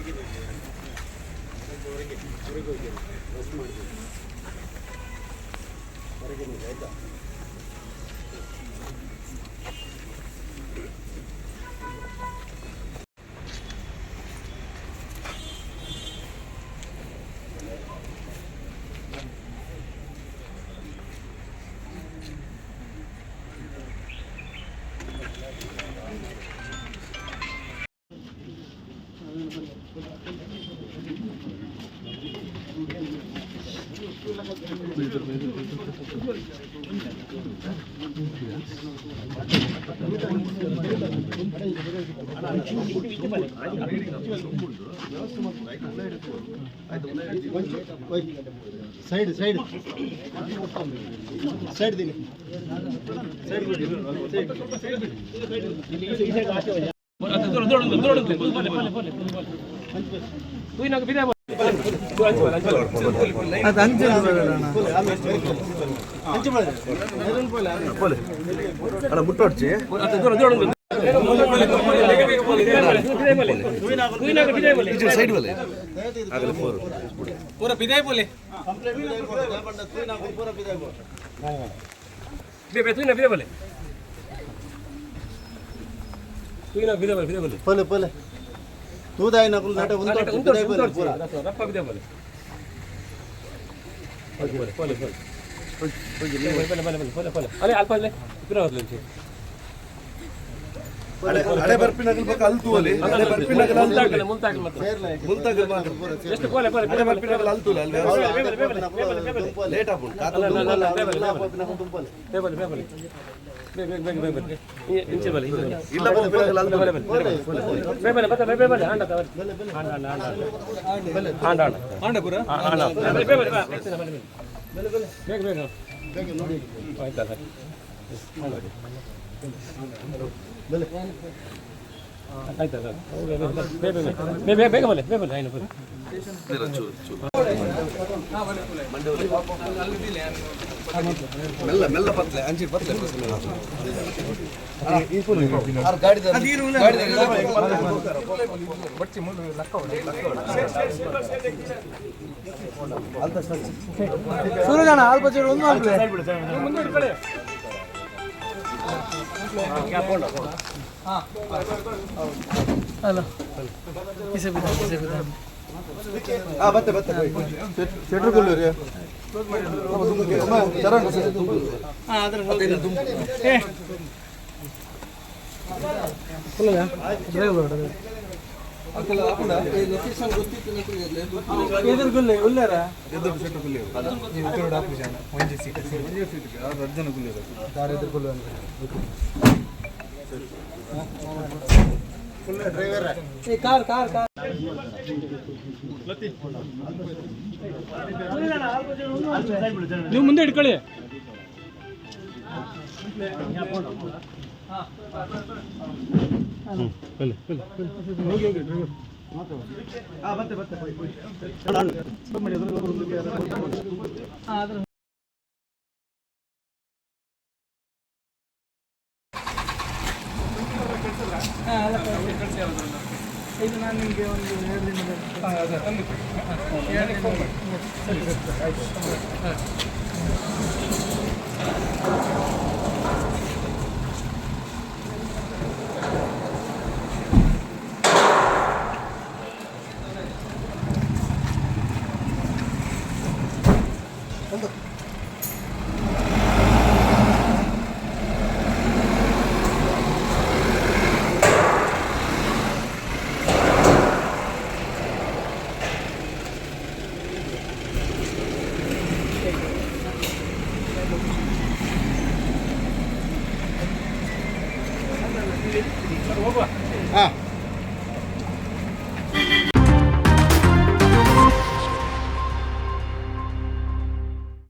ಸ್ವಲ್ಪ ಹೊರಗೆ ಹೊರಗೆ ಹೋಗಿ, ರೆಸ್ಟ್ ಮಾಡ್ತೀನಿ. ಹೊರಗೆ ನಿಲ್ಲಿ, ಆಯ್ತಾ? ಸೈಡ್ ಸೈಡ್ ಸೈಡ್ ದಿನಿ ಸೈಡ್ ಸೈಡ್. ಅದು ಅಂಚೆ. ಅಣ್ಣ, ಮುಟ್ಟೋಡ್ಚಿ. ಸೈಡ್ ಬಲೆ ಆಗಲಿ ಫೋರ್. ಪೂರ ಬಿದಾಯ್ ಬೋಲೆ. ಪೋಲೆ ಪೋಲೆ ತೂದಾಯಿನ ನಟ ಉಂಟು ಪೂರ. ಅಡೆ ಅಡೆ ಬರ್ಪಿನಗಲ್ ಬೊಕ ಅಲ್ ತೂವಲಿ, ಅಡೆ ಬರ್ಪಿನಗಲ್ ಅಲ್ ತೂವಲಿ. ಮುಲ್ತಾಗಲ್ ಮಾತ್ರ. ಅಡೆ ಬರ್ಪಿನಗಲ್ ಅಲ್ ತೂಲೆ, ಅಲ್ಲಿ ಲೇಟ್ ಆಪುಂಡು ಕಾತ. ಇಲ್ಲ, ಬರ್ಪಿನಗಲ್ ಅಲ್ ತೂಲೆ. ಆಂಡ ಪೂರ. ಬೇಗ ಬಲೆ, ಬೇಗ ಬಲೆ. ಚೂರು ಚೂರು ಮೆಲ್ಲ ಮೆಲ್ಲ ಪತ್ಲೆ, ಅಂಚಿ ಪತ್ಲೆ. ಗಾಡಿ. ಸೂರಜಣ್ಣ, ಅಲ್ಪ ಚೂರು ಒಂದು ಮಾಡ್ರೆ. ಮುಂದೆ ಇಟ್ಕೊಳ್ಳಿ. ಅಲ್ಲ, ಇಸೆ ಬಿದ್ದ, ಇಸೆ ಬಿದ್ದ. ಹಾ, ಬತ್ತೆ ಬತ್ತೆ. ಶೆಟ್ರು ಕೊಲ್ಲೂರಿ. ಚರಣ್. ಹಾಂ, ಅದ್ರ ಏ ಡ್ರೈವರ್ ಎದುರು ಗುಲ್ಲೆ ಉಲ್ಲೇರ. ಎದುರು ಶೆಟ್ರು ಕೊಲ್ಲೂರು. ಒಂಜಿ ಸೀಟ್, ಒಂಜಿ ಸೀಟ್, ರಡ್ಡು ಜನ ಕೊಲ್ಲೂರು. ಎದುರು ಗುಲ್ಲೆ. ಏ ಕಾರ್ ಕಾರ್ ಕಾರ್. ನೀವು ಮುಂದೆ ಇಟ್ಕೊಳ್ಳಿ. ಹಾ, ಬತ್ತೆ ಬತ್ತೆ. ಹಾಂ, ಅದ್ರ ಹಾಂ ಅಲ್ಲ, ಇದು ನಾನು ನಿಮಗೆ ಒಂದು 2 ದಿನದ 2 ದಿನ. ಸರಿ ಸರಿ, ಆಯ್ತು. ಹಾಂ. ಹಾಂ.